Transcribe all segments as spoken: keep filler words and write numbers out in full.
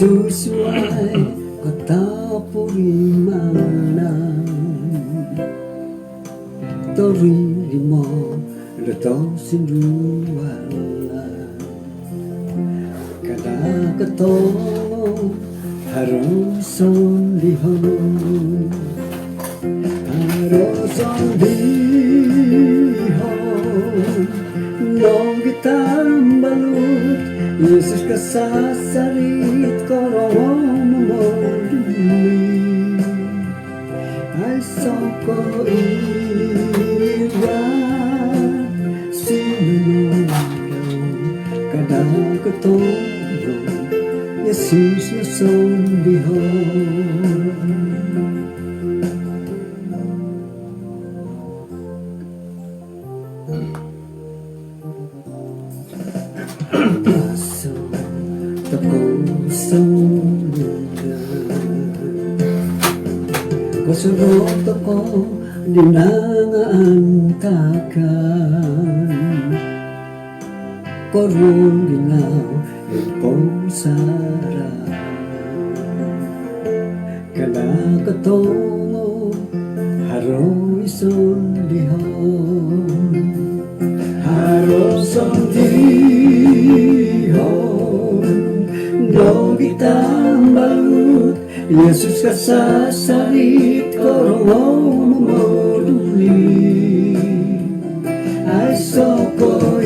Susuai kotopurimanan, torimo do tosindualan. Kada kotongo haro sondihon, haro sondihon nogi tambalut. Yesus kasasarit korongou momoduli. Aiso ko iran sinonondau, kada kotongo Yesus no sondihon. Maso tokou sondihon, kosorou tokou di nangaantakan, korongou di nau id pomusarahan. Kada kotongo haro i sondihon, haro sondihon nogi tambalut. Yesus kasasarit korongou momoduli. Aiso ko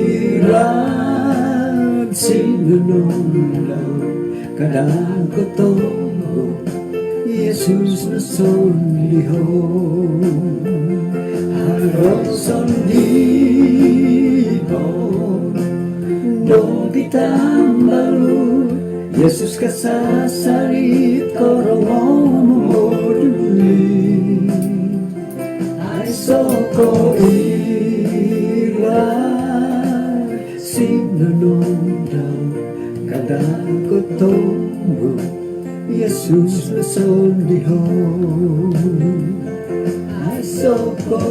iran sinonondau, kada kotongo Yesus no sondihon. Haro sondihon nogi tambalut. Yesus kasasarit korongou momoduli. Aiso ko iran sinonondau, kada kotongo Yesus no sondihon. Aiso ko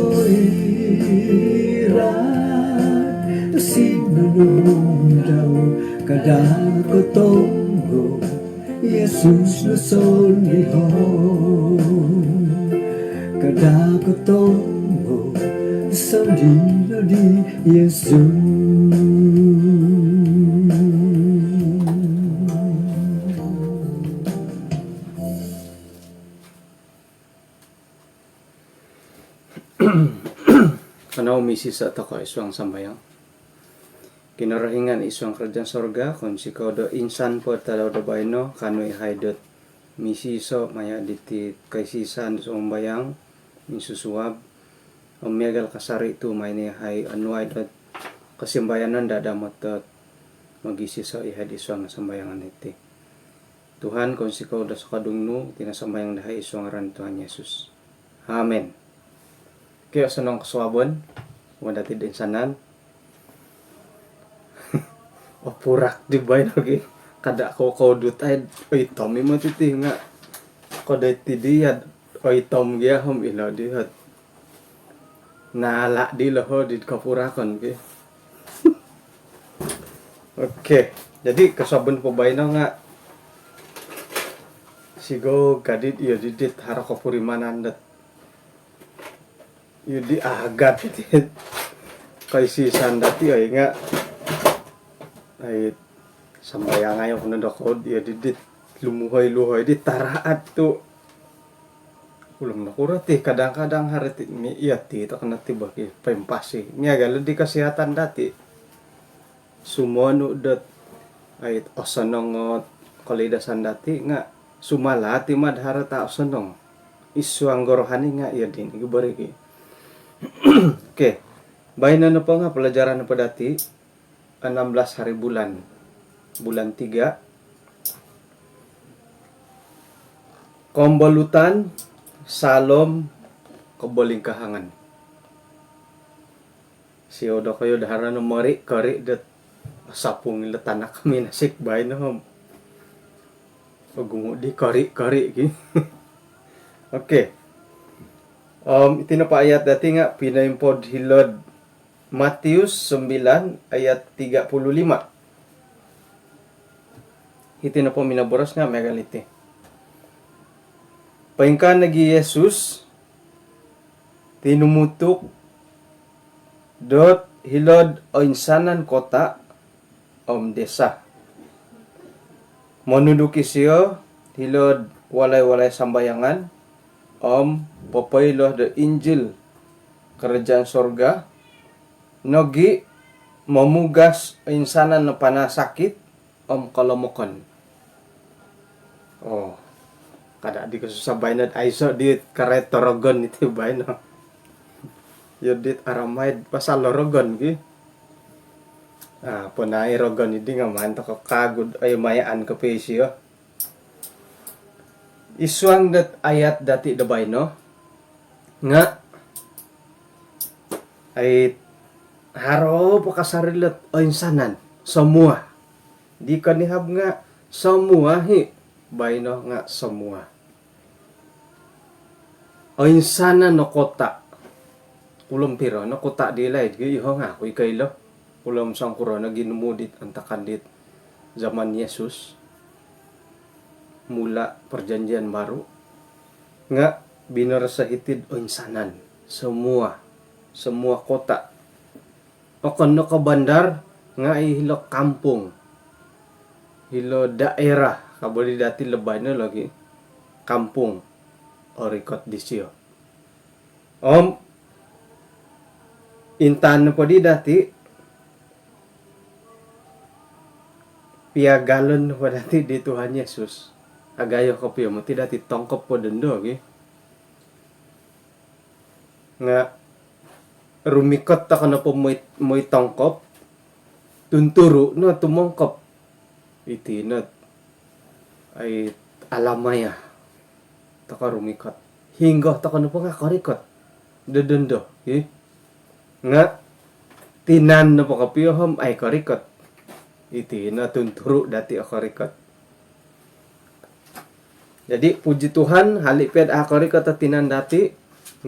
iran sinonondau, kada kotongo Yesus no sondihon. Kada kotongo sondihon di Yesus. Kanou misiso tokou id suang sambayang. Kinorohingan id suang kerajaan sorga, kounsikou do insan po tadau do baino kaanu yahai dot misiso maya diti kaisisan do sumambayang minsusuab. Om miagal kasari tu maai no yahai onuai dot kosimbayanan dadamot dot mogisiso yahai id suang sambayangan iti. Tuhan, kounsikou do sokodung nu, iti no sambayang dahai id suang ngaran Tuhan Yesus. Amen. Okey, osonong kosuabon kumaa dati toinsanan. Opurak di baino gi. Kada kou koudut ai, oitom i moti ti nga. Kodoi ti di yad oitom gia om ilo di hot. Nala di loho di kopurakon ki. Okey, jadi kosuabon po baino nga sigog kadi iyo didit haro kopurimanan dot iyo di agat iti kaisisan dati, oi, nga, ai, sambayang ayo kuno dokod iyo didit lumuhoi-luhoi di taraat tu. Ulum nokuro ti, kadang-kadang hari ti mi iyo ti tokona ti bagi paimpasi. Miagal di kesihatan dati. Sumonu dot, ai, osonong ot kolidasan dati nga sumala ti mad haro ta osonong. Id suang gorohani nga iyo di ni gibori ki. Okey. Baino nopo nga pelajaran nopo dati enam belas hari bulan. Bulan tiga. Kombolutan, salom, kobolingkahangan. Sio dokoyu dahara no mori kori dot sapung ilo tanak minasik baino om. Ogumu di kori-kori ki. Okey. Om iti nopo ayat dati nga pinoimpod hilo'd Matius sembilan ayat tiga puluh lima. Iti nopo minoboros nga miagal iti. Poingkaa nogi Yesus tinumutuk dot hilo'd oinsanan kota om desa. Monuduk isio hilo'd walai-walai sambayangan om popoilo do Injil kerajaan sorga, nogi momugas oinsanan no panasakit om kolomokon. Oh, kada di kosusa baino, aiso di karait do rogon iti baino. Iyo dit aramai pasal do rogon ki. Ah, ponai rogon idi nga maan toko kaagu do, ai, mayaan kopio isio. Id suang dot ayat dati do baino nga, ai, haro po kasari lot oinsanan, semua. Di konihab nga semua hi, baino nga semua. Oinsanan no kota. Kulom piro no kota di laid gi, iho nga aku i koilo. Kulom songkuro no ginumu dit antakan dit zaman Yesus, mula Perjanjian Baru, nga binoros o hiti'd oinsanan. Semua, semua kota. Okon no ko bandar, nga i hilo kampung, hilo daerah, ka bo di dati, lobi no logi kampung orikot disio. Om intangan nopo di dati, piagalon nopo dati di Tuhan Yesus, agayo kopio moti dati tongkop po dondo gi. Nga rumikot toko nopo moi, moi tongkop, tunturu no tumongkop. Iti no, ai, alamaya toko rumikot. Hinggo toko nopo nga korikot do dondo, hi. Nga tinan nopo kopio om ai korikot, iti no tunturu dati o korikot. Jadi, puji Tuhan, hali pia'd a korikot o tinan dati,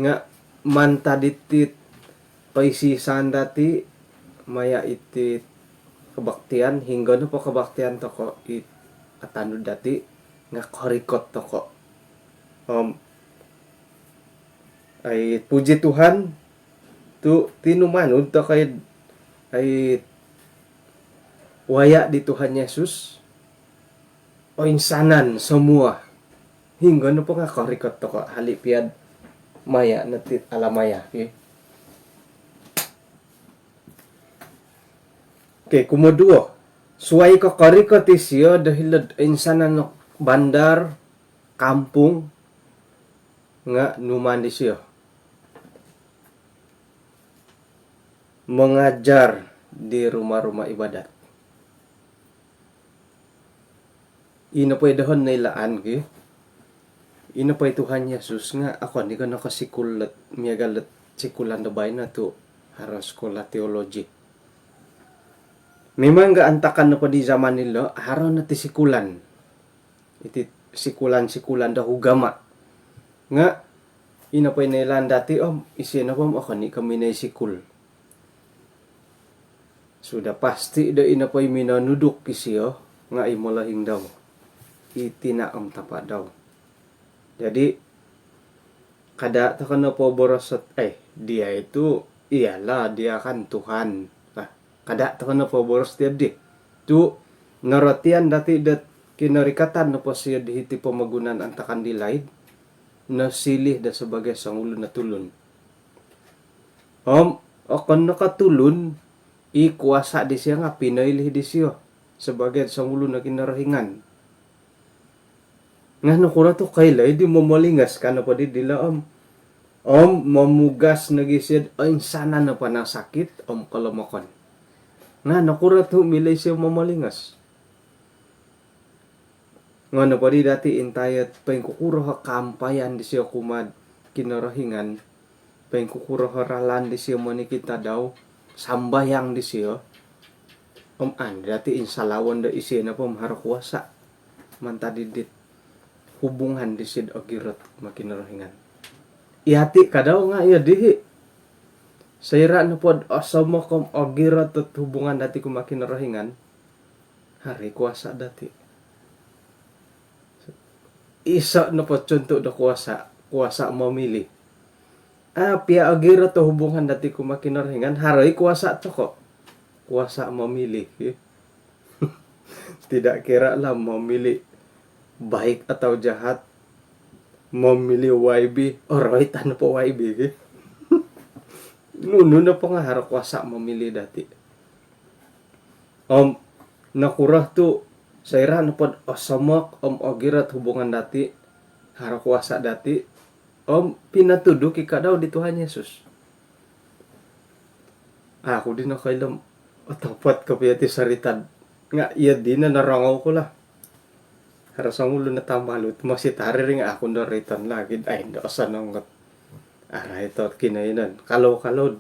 nga mantad iti koisi-isaan dati maya iti kebaktian, hinggo nopo kebaktian toko it atanud dati, nga korikot toko. Om, ai, puji Tuhan, tu tinumanud toko i, ai, waya di Tuhan Yesus, oinsanan semua. Hinggo nopo nga korikot toko, hali pia'd maya no ti alamaya, ki. Okey, kumoduo. Suai ko korikot isio do hilo'd oinsanan no bandar, kampung, nga nunu maan disio? Mengajar di rumah-rumah ibadat. Ino po i dohon noilaan ki. Ino po i Tuhan Yesus nga okon i ko nokosikul lot miagal lot sikulan do baino tu haro sekolah teologi. Memang ga antakan nopo di zaman ilo, haro no ti sikulan. Iti sikulan-sikulan do ugama. Nga ino po i noilaan dati om, isio nopo om okon i ko minoi sikul. Sudah pasti do ino po i minonuduk isio nga i molohing dau, i tina om tapa dau. Jadi, kada toko nopo boros ot, eh, dia itu, iyalah, dia kan Tuhan. Nah, kada toko nopo boros dia di. Tu norotian dati dot kinorikatan nopo sio di hiti pomogunan antakan di laid, nosilih do sebagai songulun o tulun. Om okon no ko tulun, i kuasa disio nga pinoilih disio sebagai songulun o Kinorohingan. Nga nokuro tu koilo i di momolingos, ka nopo di dilo om, om momugas nogi sio oinsanan o panasakit om kolomokon. Nga nokuro tu milo isio momolingos? Nga nopo di dati intai ot poingkukuro o kaampayan disio kumaa'd Kinorohingan, poingkukuro o ralan disio monikid tadau, sambayang disio. Om an dati insalawon do isio nopo om haro kuasa mantad di dit hubungan disio'd ogirot kumaa Kinorohingan. Iyati ka dau nga iyo dihi. Soira nopo'd osomok om ogirot ot hubungan dati kumaa Kinorohingan, haro i kuasa dati. iso nopo contoh do kuasa, kuasa memilih. Api ogirot o hubungan dati kumaa Kinorohingan, haro i kuasa toko. Kuasa memilih, ki. Tidak kira lah memilih baik atau jahat, memilih Y B, oroitan po Y B, ki. Nunu nopo nga haro kuasa memilih dati. Om nokuro tu soira nopo do osomok om ogirot hubungan dati, haro kuasa dati, om pinotuduk i kadau di Tuhan Yesus. Aku di nokoilo om otopot kopio ti sorita nga iyo dino norongou ku lah. Haro songulun o tambalut, mositar iri nga aku ndo roiton lagi, ai ndo osonong kot. Arai tot kinoiyonon. Kalau-kalau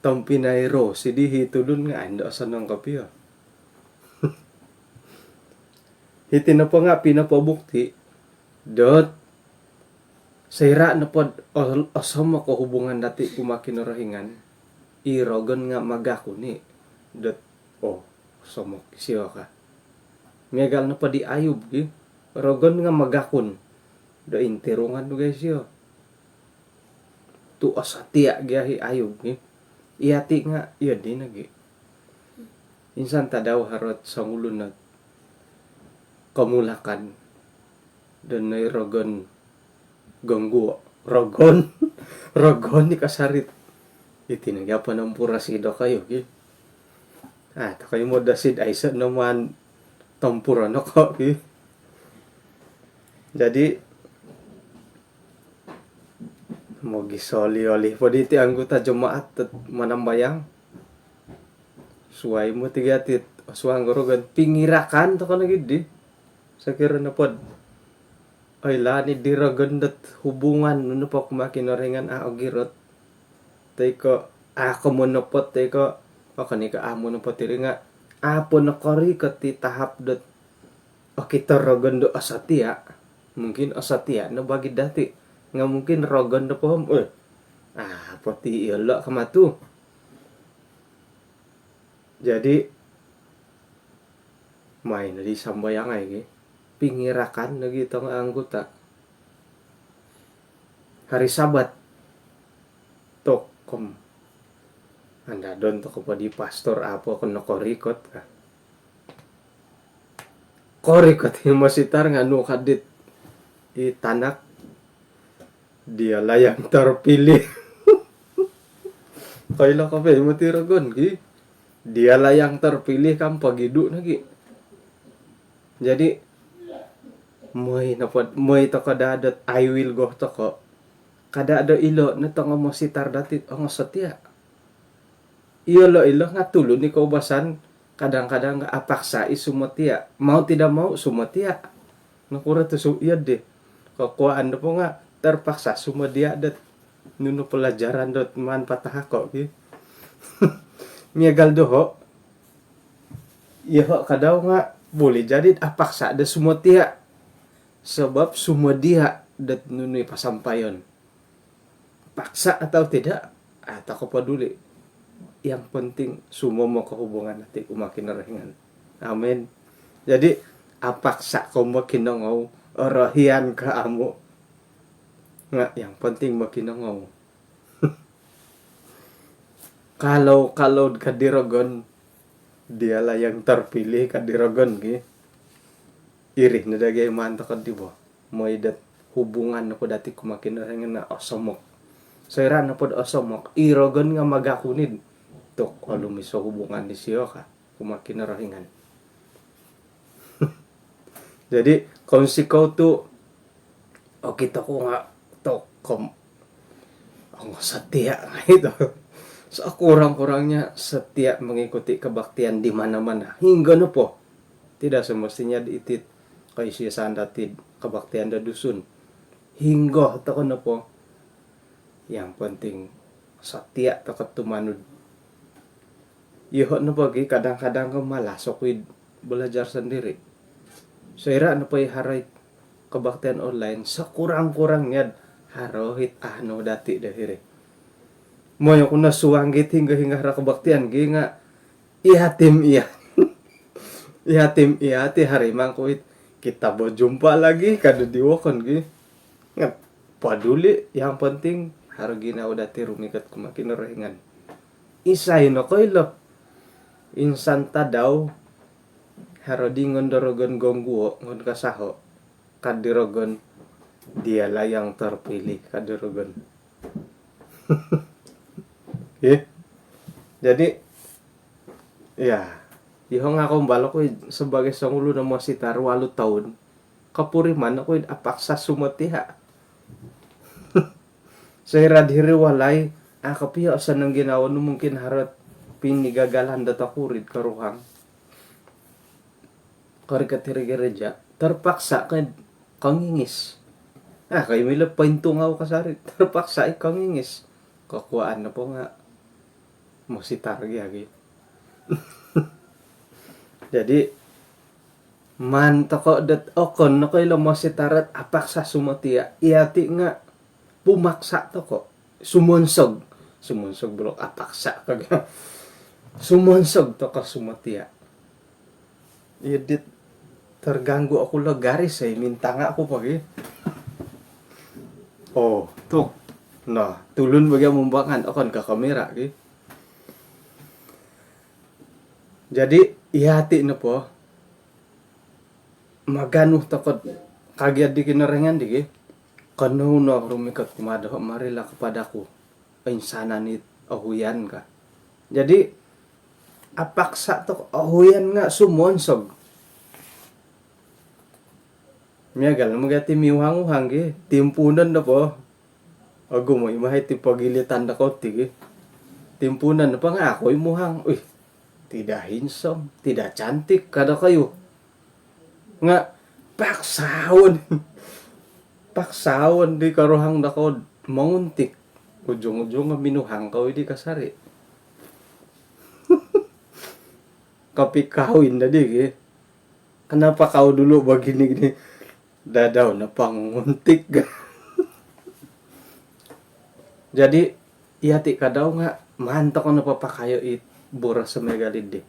tompinai ro sidi i tulun nga ai ndo osonong kopio. Hiti nopo nga pinopobukti dot soira nopo do o-, osomok o hubungan dati kumaa Kinorohingan, i rogon nga magakun i dot, oh, osomok isio ka. Miagal nopo di Ayub, ki, rogon nga magakun do intirungan do gai isio. Tu osotia gia i Ayub, ki. Iyati nga iyo di nogi. Insan tadau haro ot songulun ot komulakan do noi rogon gongguo. Rogon. Rogon i kasari. Iti nogi apa nompura sido kayu, ki. Ah, tokou i modosi do aiso no maan tompuro no ko, ki. Jadi, mogisoli-oli po diti anggota jemaat dot manambayang. Suai moti gia ti osuang do rogon, pingirakan toko nogi di. Sokiro nopo do oilaan i di rogon dot hubungan nu nopo kumaa Kinorohingan a' ogirot. Toi ko a' ko monopot, toi ko, okon i ko a' monopot iri nga a' po nokorikot i tahap dot okito rogon do osotia. Mungkin osotia no bagi dati. Nga mungkin rogon nopo om, eh, a' po ti iyolo ka matu. Jadi, maan no di sambayangai, ki. Pingirakan nogi tongo anggota. Hari Sabat. Tokou om andadon toko po di pastor, a' po ko nokorikot ka. Korikot i mositar nga nu ka dit i tanak, dialah yang terpilih. Koilo kopio i moti rogon, ki. Dialah yang terpilih ka om pogidu nogi. Jadi, moi nopo, moi toko daa dot I will go toko. Kada do ilo no tongo mositar dati ongo sotia. Iyolo, ilo nga tulun i koubasan, kadang-kadang nga apaksa i sumotia. Mau tidak mau, sumotia. Nokuro tu su-, iyo di. Kokuaan nopo nga terpaksa sumodia dot nunu pelajaran dot maan patahako, ki. Miagal doho. Iyoho kadau nga boleh jadi apaksa do sumotia. Sebab sumodia dot nunu i pasampaion. Paksa atau tidak, ah, tak peduli. Yang penting sumomok o hubungan dati kumaa Kinorohingan. Amin. Jadi, apaksa ko mokinongou, orohian ko amu. Nga, yang penting mokinongou. Kalau, kalau ka di rogon, dialah yang terpilih ka di rogon, ki. Iri no daa gia maan toko di bo. Moi dot hubungan nopo dati kumaa Kinorohingan nga osomok. Soira nopo do osomok, i rogon nga magakun i dot olumis o hubungan disio ka kumaa Kinorohingan. Jadi, kounsikou tu okito ku nga tokou om ongo sotia ngai tu. Sekurang-kurangnya setia mengikuti kebaktian di mana-mana. Hinggo nopo. Tidak semestinya di iti koisisan dati kebaktian do Dusun. Hinggo toko nopo. Yang penting setia toko tumanud. Iyoho nopo gi kadang-kadang ko malas oku i belajar sendiri. Soira nopo i haro i kebaktian online, sekurang-kurangnya haro it anu dati do hiri. Moi oku no suang gi hinggo-hinggo haro kebaktian gi nga iya tim iya. Iya tim iya ti hari mangkuit. kita berjumpa lagi, ka di wokon gi. Nga' paduli, yang penting haro ginawo dati rumikot kumaa Kinorohingan. Isai nokoilo, insan tadau haro di ngon do rogon gongguo, ngon kasaho, ka di rogon, dialah yang terpilih, ka di rogon. Ih. Jadi, ya, iho nga' kombalo ku sebagai songulun o mositar walu toun, kopuriman oku i apaksa sumotia. Soira' diri walai, a' kopio osonong ginawo nu, mungkin harot pinigagalan do tokuri id koruhang. Korikot hiri gereja, terpaksa ko i kongingis. A' ko i milo pointungau kasari, terpaksa i kongingis. Kokuaan nopo nga' mositar gi agi. Jadi, maan toko' dot okon no ko ilo mositar ot apaksa sumotia, iyati' nga' pumaksa toko'. Sumonsog. Sumonsog bolo apaksa kagi. Sumonsog toko' sumotia. Iyo dit terganggu oku lo garis, eh, mintanga' oku po gi. Oh, tu'. Nah, tulun bagi mumbangan, okon ko kamera gi. Jadi, iyati' nopo, maganu toko' kagiad di Kinorohingan di gi, kanou no rumikot kumaa doho', marilah kepadaku, insanan it ohuyan ka. Jadi, apaksa toko' ohuyan nga' sumonsog. Miagal no mogoti miuhang-uhang gi, timpuunon nopo. Ogumu' i mahai ti pogilitan dokou ti gi. Timpuunon nopo nga' a' ko i muhang. Uih, tidak handsome, tidak cantik, ka dokoyu. Nga' paksaon. Paksaon di koruhang dokou monguntik. Ujung-ujung nga' minuhang kou i di kasari. Kopikawin dadi gi. Kenapa kau dulu begini-gini? Dadau no panguntik. Jadi, iyati' kadau nga' maan toko' nopo pakayo i boros miagal iddi.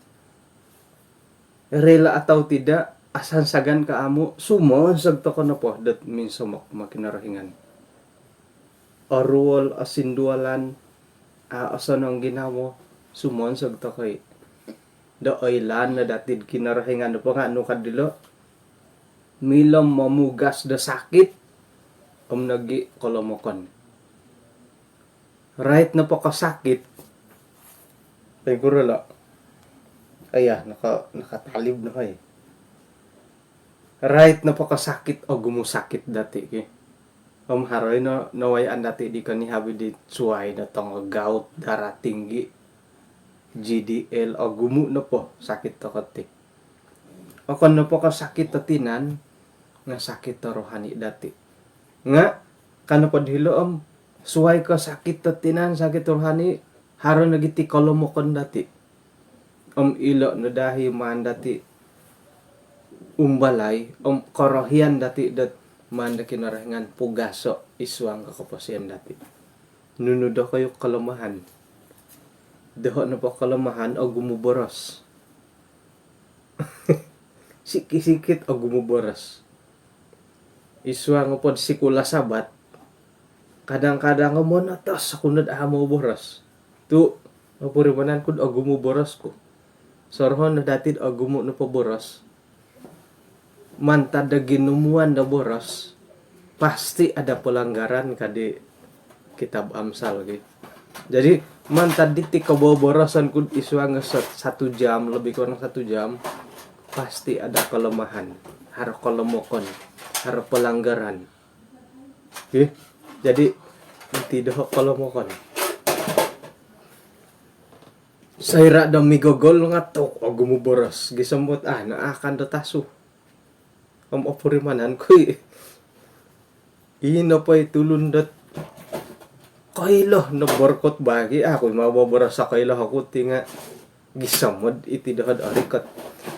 Rela atau tidak, asansagan ko amu', sumonsog toko' nopo dot minsomok kumaa Kinorohingan. Oruol, osinduolan, a' osonong ginawo, sumonsog toko' i. Do oilaan no dati'd Kinorohingan nopo nga' nu kad dilo', milo momugas do sakit om nogi' kolomokon. Rait nopo ko sakit, poingkuro lo'? Aiya, naka-, nakatalib no hoi. Rait nopo ko sakit, ogumu' sakit dati' ki. Om haro ino nawayaan dati' di konihab di suwai do tongo gout, darah tinggi, G D L, ogumu' nopo sakit toko' ti. Okon nopo ko sakit do tinan, nga' sakit do rohani dati'. Nga' ka nopo dilo' om suwai ko sakit do tinan, sakit do rohani, haro nogi ti kolomokon dati'. Om ilo' no dahi maan dati' umbalai, om korohian dati' dot maan do Kinorohingan pugaso' i suang ko koposiyon dati'. Nunu dokoyu kelemahan? Doho' nopo kelemahan, ogumu' boros. Sikit-sikit ogumu' boros. I suang nopod sikul Sabat, kadang-kadang monotos oku nod amu' boros. Tu' opurimanan kud ogumu' boros ku. Sorohon no dati'd ogumu' nopo boros, mantad do ginumuan do boros, pasti ada pelanggaran, ka di kitab Amsal gi. Jadi, mantad diti koboboroson kud i suang sa-, satu jam, lebih kurang satu jam, pasti ada kelemahan, haro kolomokon, haro pelanggaran. Ih, jadi, iti doho' kolomokon. Soira' do migogol nga' tu' ogumu' boros. Gisom dot, ah, naakan do tasu. Om opurimanan ku i'. Ino po i tulun dot koilo no berkhotbah gi, a' ku i' moboboros o koilo oku ti nga' gisom od iti doho'd orikot.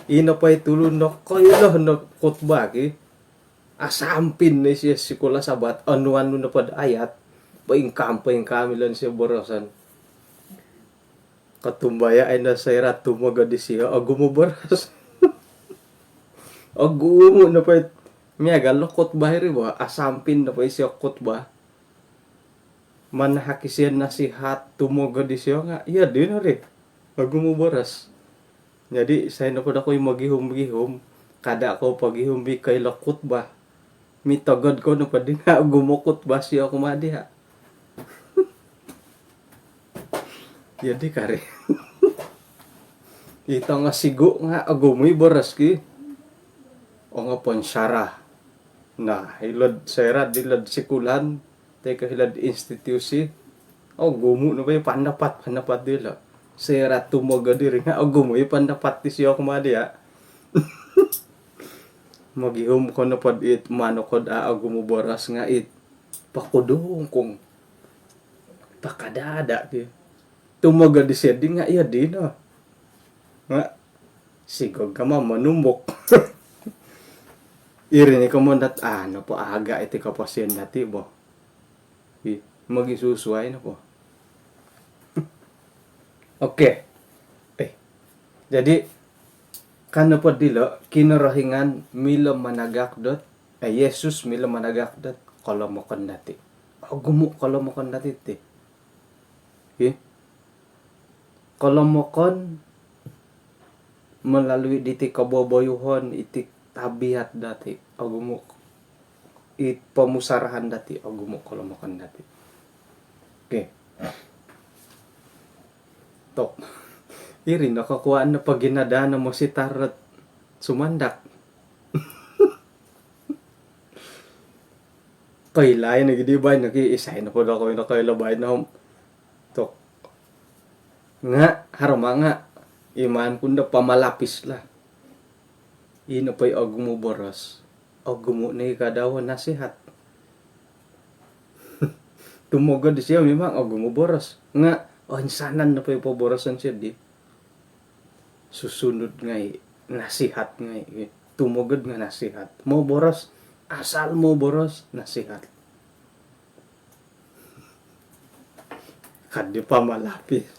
Ino po i tulun no koilo no khotbah gi, asampin no isio sikul Sabat, onuan nu nopod ayat, poingkaa-poingkaa milo no isio boroson. Kotumbayaan no soira' tumogod isio, ogumu' boros. Ogumu' nopo it miagal do khutbah iri bo, asampin nopo isio khutbah, manahak isio nasihat, tumogod isio nga' iyo dino ri, ogumu' boros. Jadi isai nopo dokoyu mogihum-gihum, kada' kou pogihum bi koilo khutbah. Mitogod kou nopo di nga' ogumu' khutbah sio kumaa diya'. Jadi kari. I tongo sigu' nga' ogumu' i boros ki. Ongo pensyarah. Nah, hilo'd soira' dilo'd sikulan, toi ko' hilo'd institusi, ogumu' nopo i pandapat-pandapat dilo'. Soira' tumogod iri nga' ogumu' i pandapat disio kumaa diya'. Mogihum kou nopo'd it manukod a' ogumu' boros nga' it pakudungkung, pakadada' ki. Tumogod disio di nga' iyo dino. Nga' sigog kama monumbuk. Iri ni komoyon dot, ah, nopo aga' iti koposion dati' bo. Hi, mogisusuai nopo. Okey. Eh, jadi, ka nopo dilo', Kinorohingan milo managak dot, eh, Yesus milo managak dot kolomokon dati'. Ogumu' kolomokon dati' ti. Hi. Kolomokon melalui diti koboboyuhon, iti tabiat dati', ogumu' i pomusarahan dati', ogumu' kolomokon dati'. Okey. Tok. Iri no kokuwaan no poginadaan no mositar dot sumandak. Koilai nogi di baino ki, isai nopo dokoyu no koilo baino. Tok. Nga' haro ma nga' iman ku ndo pamalapis lah. Ino po i ogumu' boros. Ogumu' ni kadau nasihat. Tumogod disio memang ogumu' boros. Nga' oinsanan nopo i poboroson sio di, susunud ngai', nasihat ngai'. Tumogod nga' nasihat. Moboros, asal moboros, nasihat. Kadi pamalapis.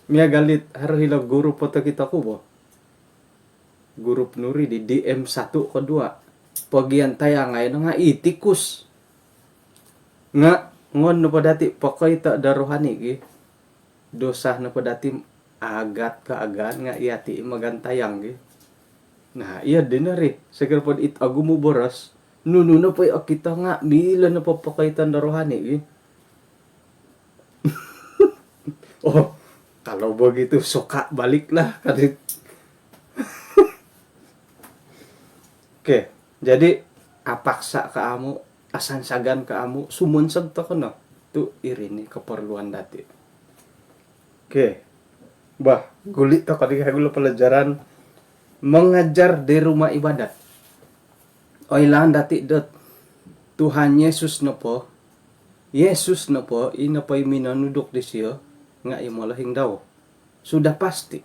Miagal it haro hilo' guru po tokito ku bo. Gurup nu ri di D M satu ko dua. Pogiantayangai no nga' i tikus. Nga' ngon nopo dati' pokoito do rohani ki. Dosa nopo dati' agat ko agaan nga' iyati' i magantayang ki. Nah, iyo dino ri, sokiro pod it ogumu' boros, nunu nopo i okito nga' milo nopo pokoiton do rohani ki. Oh, kalau begitu suka baliklah, kadi. Okey, jadi apaksa ka amu', asansagan ka amu', sumonsog toko no. Tu' iri ni keperluan dati'. Okey. Bah, guli' toko di kagu lo pelajaran mengajar di rumah ibadat. Oilaan dati' dot Tuhan Yesus nopo, Yesus nopo, i nopo i minonuduk disio nga' i molohing dau. Sudah pasti.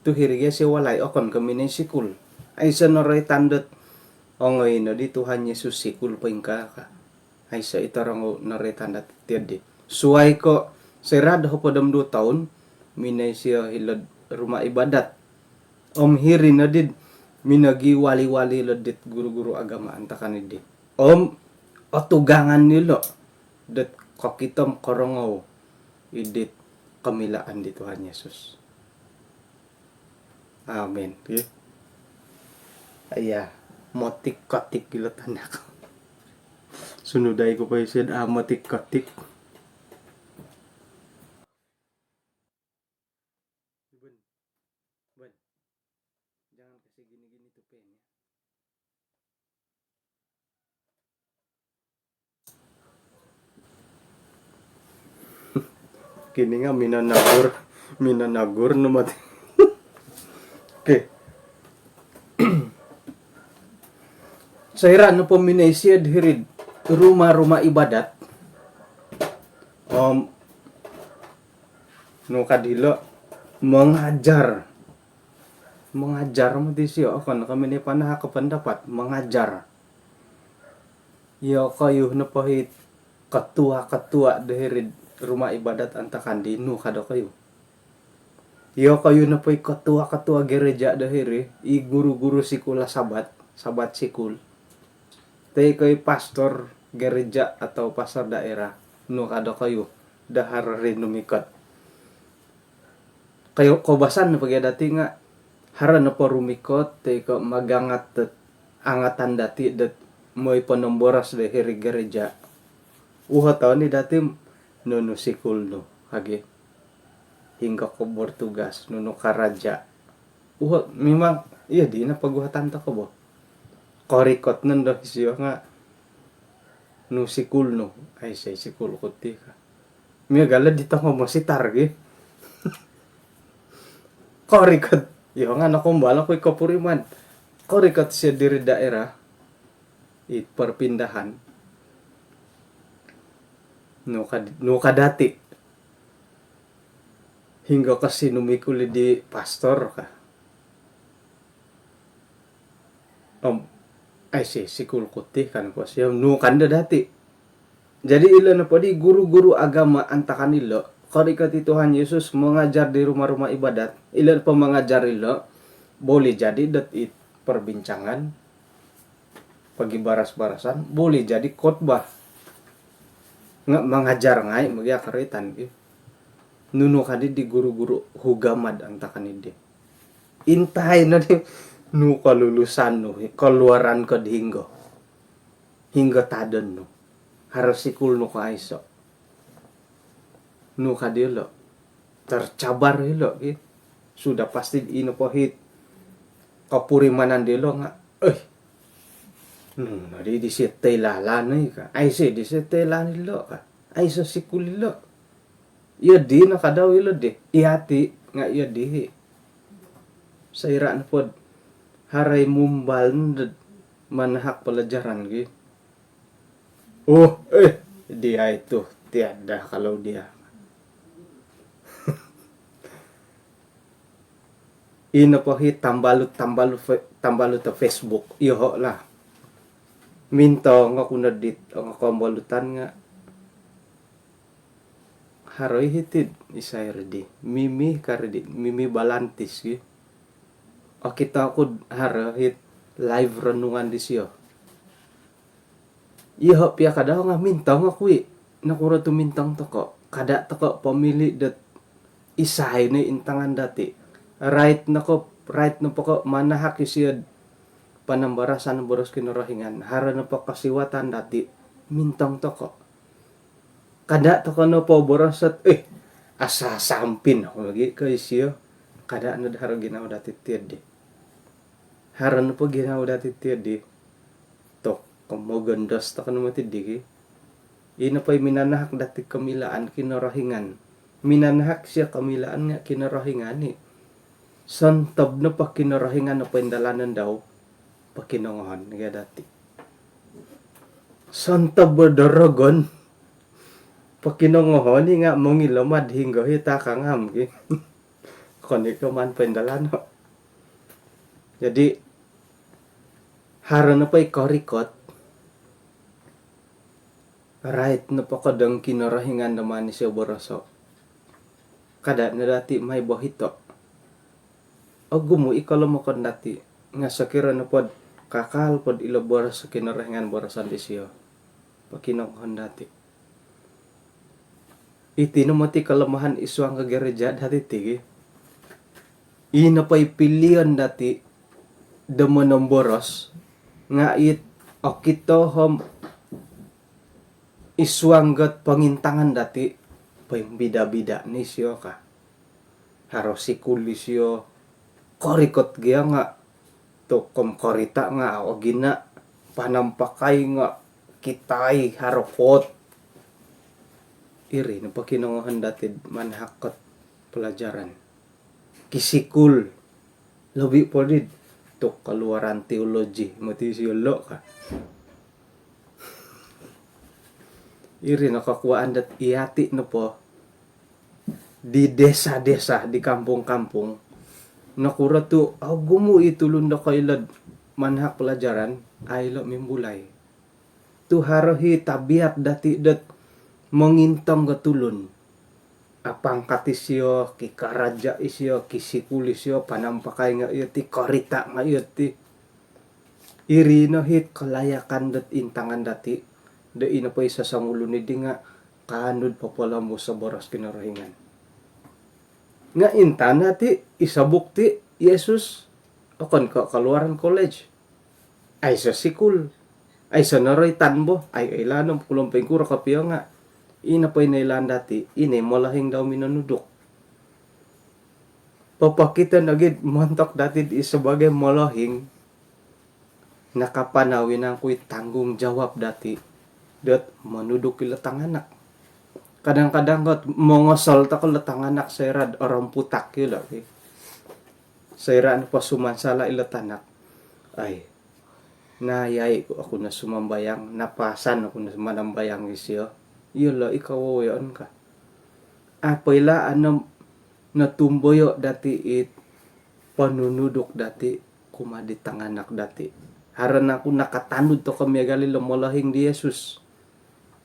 Tu' hiri gia sio walai, okon ko' minoi sikul. Aiso noroitan dot ongoi no di Tuhan Yesus sikul poingkaa ka. Aiso i torongou noroitan dati' tiyo di. Suwai ko' soira' do hopod om duo toun, minoi sio hilo'd rumah ibadat. Om hiri noddi'd minogiwali-wali lo dit guru-guru agama antakan iddi. Om otugangan nilo' dot kokito om korongou iddit komilaan di Tuhan Yesus. Amin. Ki. Iya, motik-kotik gilo tanak. Sunudai ku po isid, ah, motik-kotik. Ben, Ben, jangan kasih gini-gini tuh pen, ya. Kini nga' minonagur, minonagur no mati. Okey. Soira' nopo minoi sio hiri'd rumah-rumah ibadat, om nu kad hilo', mengajar. Mengajar moti sio, okon ko' minoi panahak ko' pendapat, mengajar. Iyokoyu nopo it ketua-ketua do hiri'd rumah ibadat antakan di, nu ka dokoyu? Iyokoyu nopo i ketua-ketua gereja do hiri, i guru-guru sikul Sabat, Sabat sikul, toi ko i pastor gereja atau pastor daerah, nu ka dokoyu do haro rinumikot? Koyu koubasan nopo gia dati nga haro nopo rumikot toi ko magangat dot angatan dati dot moi ponomboros do hiri gereja. Uhoton i dati nunu sikul nu, hagi. Hinggo ko bertugas, nunu karaja. Uho, memang, iyo di no poguhatan toko bo. Korikot nondo isio nga, nu sikul nu, aiso sikul ku ti ka. Miagal di tongo mositar gi. Korikot, iyo nga nokombal oku i kopuriman. Korikot sio diri daerah, i perpindahan. Nu ka, nu ka dati. Hinggo ko sinumikul di pastor ka. Om, aiso sikul ku ti kan, ko sio nu kan do dati. Jadi ilo nopo di guru-guru agama antakan ilo, korikot i Tuhan Yesus mengajar di rumah-rumah ibadat, ilo nopo mengajar ilo, boleh jadi dot i perbincangan, pogibaras-barasan, boleh jadi khotbah. Nga mengajar ngai, mogi akaritan ki. Nunu ka di di guru-guru ugama antakan i di. Intai no di, nu kelulusan nu, keluaran ko di hinggo. Hinggo tadon nu. Haro sikul nu ko aiso. Nu ka dilo. Tercabar ilo ki. Sudah pasti ino pohit. Kopurimanan dilo nga, eh. Nu no di, di sio toilaan i ka. Aiso di sio toilaan ilo ka. Aiso sikul ilo. Iyo di no kadau ilo di. Iyati nga iyo di. Soira nopo do haro i mumbal nondo do manahak pelajaran gi. Oh, eh, dia itu tiada kalau dia. Ino pohi tambalut, tambalut fe-, tambalut do Facebook. Iyoho lah. Mintong oku no dit, ongo kombolutan nga. Haro i hiti do isai ri di. Mimi ka ri di. Mimi Balantis gi. Okito oku do haro hiti live renungan disio. Iyoho pia kadau nga mintong oku i. Nokuro tu mintong toko? Kada toko pomili dot isai no intangan dati. Rait no ko, rait nopo ko manahak isio do panambarasan boros Kinorohingan. Haro nopo kosiwatan dati, mintong toko. Kada toko nopo boros dot, eh, asa sampin oku lagi ko isio. Kada no do haro ginawo dati tiyo di. Haro nopo ginawo dati tiyo di. Tok, komogondos toko no moti di ki. Ino po i minanahak dati komilaan Kinorohingan. Minanahak sio komilaan nga Kinorohingan i. Sontob nopo Kinorohingan nopo indalanon dau, pokinongohon gia dati. Sontob do rogon, pokinongohon i nga mongilo mad hinggo hi takangam ki. Koni ko man poindalano. Jadi, haro nopo i korikot, rait nopo ko dong Kinorohingan do maan isio boroso. Kada no dati mai bohito. Ogumu i kolomokon dati. Nga sokiro nopo do kakal po do ilo boros Kinorohingan boroson disio, pokinongohon dati. Iti no moti kelemahan id suang ko gereja dati ti ki. Ino po i pilion dati do monomboros nga it okito om id suang dot pongintangan dati, poimbida-bida no isio ka. Haro sikul isio, korikot gia nga, tokom korita nga ogina, panampakai nga kitai, haro pot. Iri no pokinongohon dati manahak ot pelajaran. Kisikul. Lobi po di tu keluaran teologi, moti isio lo ka. Iri no kokuaan dot iyati nopo di desa-desa, di kampung-kampung. Nokuro tu ogumu i tulun do koilo do manahak pelajaran, a ilo mimbulai. Tu haro hi tabiat dati dot mongintong ko tulun. apangkat isio, kikaraja isio, kisikul isio, panampakai nga' iyo ti, korita nga' iyo ti. Iri no hit kalayakan dot intangan dati' do ino po i sosongulun iddi nga' kaanu'd popolombus o boros Kinorohingan. Nga' intangan dati' i sabuk ti, Yesus, okon ko' koluaran kolej. Aiso sikul. Aiso noroitan bo. Ai, oilaan om kulom poingkuro kopio nga' ino po i noilaan dati', ino i molohing dau minonuduk. Popokito nogi'd montok dati'd i sabagai molohing, nakapanau i nangku i tanggungjawab dati' dot monuduk ilo tanganak. Kadang-kadang kot mongosol toko ilo tanganak soira'd oromputak ilo, ki. Soira' nopo sumansala' ilo tanak, ai, nayai oku no sumambayang, napasan oku no manambayang isio. Iyolo' i kowowoyoon ka. Apo ilo ano notumboyo' dati' it ponunuduk dati' kumaa di tanganak dati'. Haro nangku nakatanud toko miagal ilo molohing di Yesus,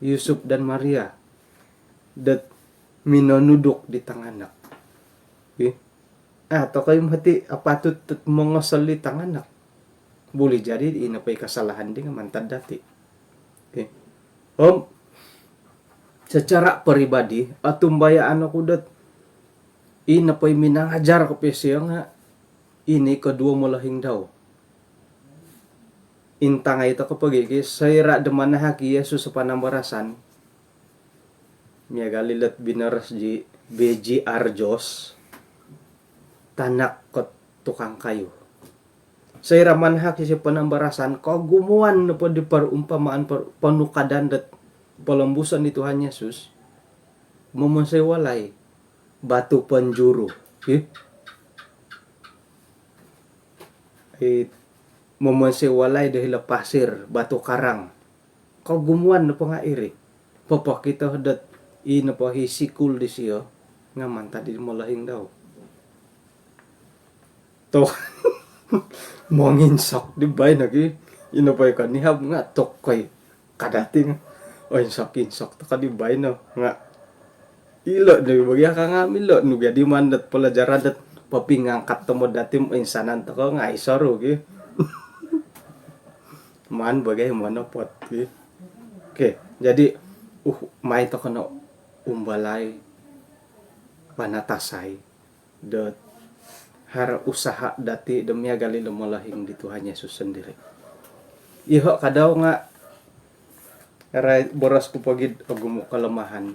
Yusuf dan Maria, dot minonuduk di tanganak. Ih. Ah, toko i mati apatut dot mongosol di tanganak. Buli jadi ino po i kasalahan di nga' mantad dati'. Okey. Om, secara peribadi, otumbayaan oku dot ino po i minangajar kopio isio nga' ino i koduo molohing dau. Intangai toko pogi, ki, soira' do manahak i Yesus o panambarasan, miagal ilo't binoros di B J Arjos, tanak kot tukang kayu. Soira' manahak isio panambarasan, kogumuan nopo di perumpamaan, per-, ponukadan dot polombuson di Tuhan Yesus, momonsoi walai, batu penjuru. Ih. I momonsoi walai do hilo pasir, batu karang. Kogumuan nopo nga' iri. Popokito dot i nopo i sikul disio nga' mantad di molohing dau. Tok. Monginsok di baino, ki. I nopo i konihab nga' tok koi. Kadati nga' oinsok-insok toko di baino nga' ilo' no bagi aka nga' milo' no gadi maan dot pelajaran dot popingangkat tomod dati' om insanan toko nga' aiso ru, ki. Maan bagai monopot, ki. Okey, jadi, uh, mai toko no umbalai, panatasai dot haro usaha dati' do miagal ilo molohing di Tuhan Yesus sondiri'. Iyoho' kadau nga' rai boros ku pogi'd ogumu' kelemahan.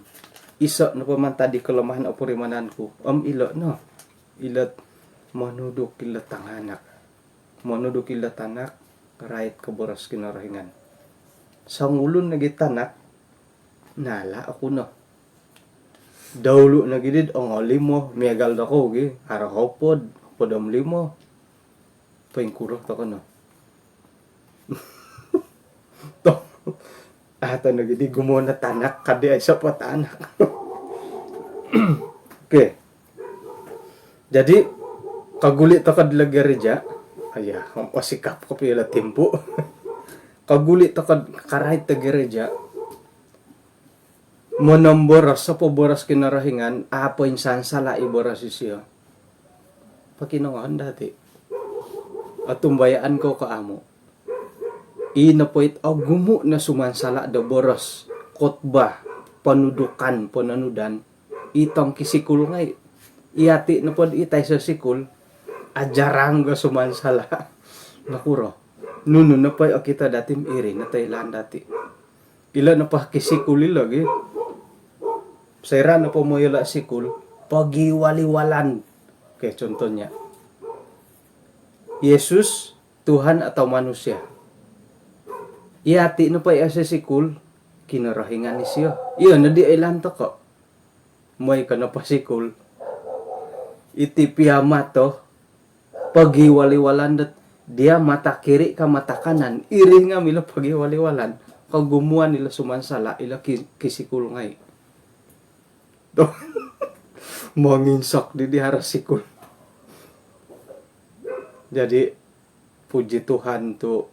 Iso' nopo mantad di kelemahan opurimanan ku om ilo' no, ilo't monuduk ilo tanganak. Monuduk ilo tanak, rait ko boros Kinorohingan. Songulun nogi tanak, nala' oku no. Daulu' nogi di'd ongolimo, miagal dokou gi, haro hopod, hopod om limo. Poingkuro toko no. Toh. Ah, tano gidi gumuo no tanak, kadi aiso po tanak. Okey. Jadi, kaguli' toko dilo gereja. Aya, osikap kopio ilo timpu. Kaguli' toko karait do gereja. Monomboros, sopo boros Kinorohingan, a' poinsansala' i boros isio. Pokinongohon dati'. Otumbayaan kou ko amu'. I nopo it ogumu' no sumansala' do boros, khotbah, ponudukan, pononudan, i tongkisikul ngai'. Iyati' nopod i taiso sikul, ajarang go sumansala'. Nokuro? Nunu nopo i okito dati' om iri no toilaan dati'. Ilo nopo kisikul ilo gi. Soira' nopo mooi ilo sikul, pogiwal-iwalan. Okey, contohnya. Yesus, Tuhan atau manusia? Iyati' nopo i aiso sikul, Kinorohingan isio. Iyo noddi oilaan toko'. Mooi ko nopo sikul. Iti pia mato, pogiwal-iwalan dot dia mata kiri ka mata kanan, iri nga' milo pogiwal-iwalan. Kogumuan ilo sumansala', ilo ki-, kisikul ngai'. Toh. Monginsok di, di haro sikul. Jadi, puji Tuhan tu'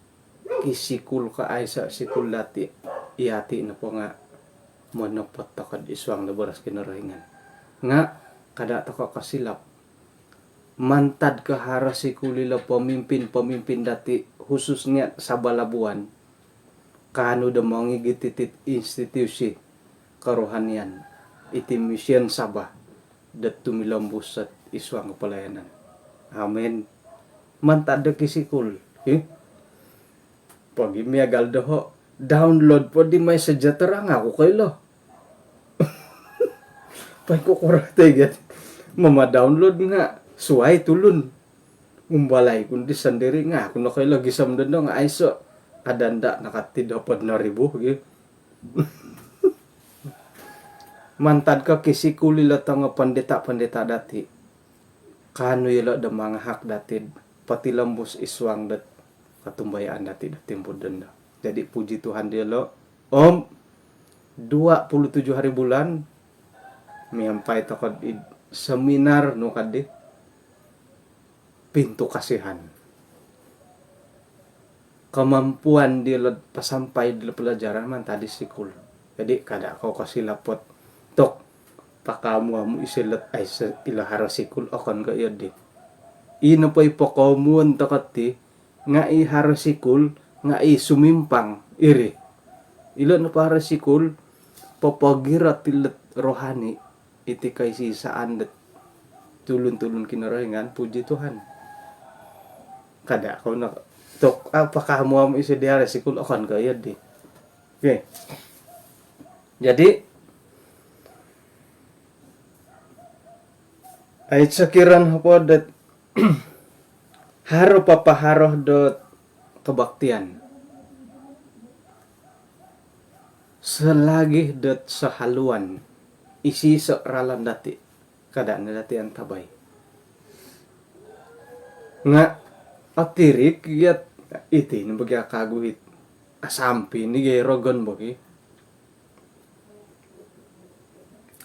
kisikul ko aiso sikul dati', iyati' nopo nga' monopot toko'd id suang do boros Kinorohingan. Nga' kada' toko' kosilap. Mantad ko haro sikul ilo pemimpin-pemimpin dati', khususnya Sabah Labuan, kaanu do mongigit iti'd institusi kerohanian, iti Mission Sabah dot tumilombus id suang pelayanan. Amin. Mantad do kisikul. Hi? Pogi miagal doho', download po di MySejahtera nga' aku koilo. Poingkukuro ti gia. Mama-download nga' suwai tulun. Umbalai ku di sondiri' nga' aku nokoilo gisom dondo nga' aiso'. Ada nda' nakatid hopod no ribu gi. Mantad ko kisikul ilo tongo pendeta-pendeta dati', kaanu ilo do mangahak dati'd potilombus id suang dot kotumbayaan dati' do timpu dondo. Jadi puji Tuhan diyolo', om dua puluh tujuh hari bulan miampai toko'd id seminar nu kaddi, pintu kasihan. Kemampuan diyolo'd pasampai dilo pelajaran mantad id sikul. Jadi kada' kou kosilap ot tok pakaamu-amu iso ilot ai se-, ilo haro sikul, okon ko' iyo di. Ino po i pokoomuon toko' ti nga' i haro sikul nga' i sumimpang iri. Ilo nopo haro sikul popogirot ilot rohani, iti koisisaan dot tulun-tulun Kinorohingan, puji Tuhan. Kada' kou no tok, ah, pakaamu-amu iso di haro sikul, okon ko' iyo di. Okey. Jadi, ai sokiro nopo dot haro papaharo dot kebaktian. Selagi dot sehaluan, iso-iso ralan dati', kada' no dati' antabai. Nga' otirik giat iti no bagi akaguhit. Asampi ni gai rogon bagi.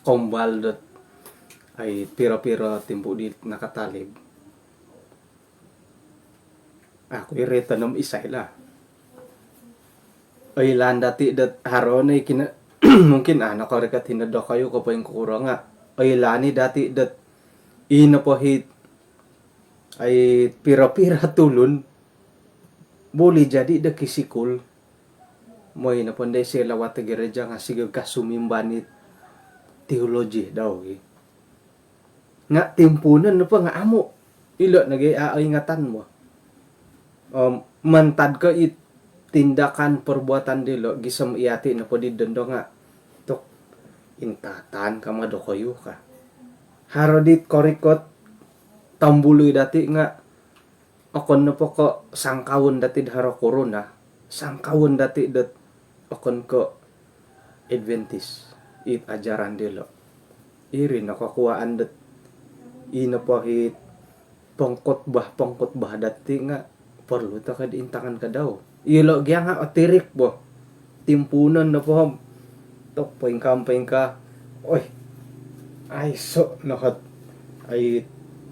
Kombal dot ai piro-piro timpu di nakatalib. Aku iri tonom isai lah. Oilaan dati' dot haro no i kina-, mungkin, ah, nokorikot hino dokoyu ko poingkuro nga'. Oilaan i dati' dot ino po hit ai piro-piro tulun boleh jadi do kisikul. Moi nopo ndai si lawat do gereja nga' sigog ka sumimban it teologi dau gi. Nga' timpuunon nopo nga' amu'. Ilo' nogi a' oingatan bo. Om mantad ko' i tindakan perbuatan dilo' gisom iyati' nopo di dondo nga' tok, intatan kama dokoyu ka. Haro dit korikot tombului dati' nga' okon nopo ko' sangkawon dati'd haro korona, sangkawon dati' dot okon ko' Adventist it ajaran dilo'. Iri no kokuwaan dot ino po it pongkotbah-pongkotbah dati' nga' porlu toko'd intangan ka dau. Ilo' gia nga' otirik bo. Timpuunon nopo om tok poingkaa-poingkaa, oi, aiso' no hot ai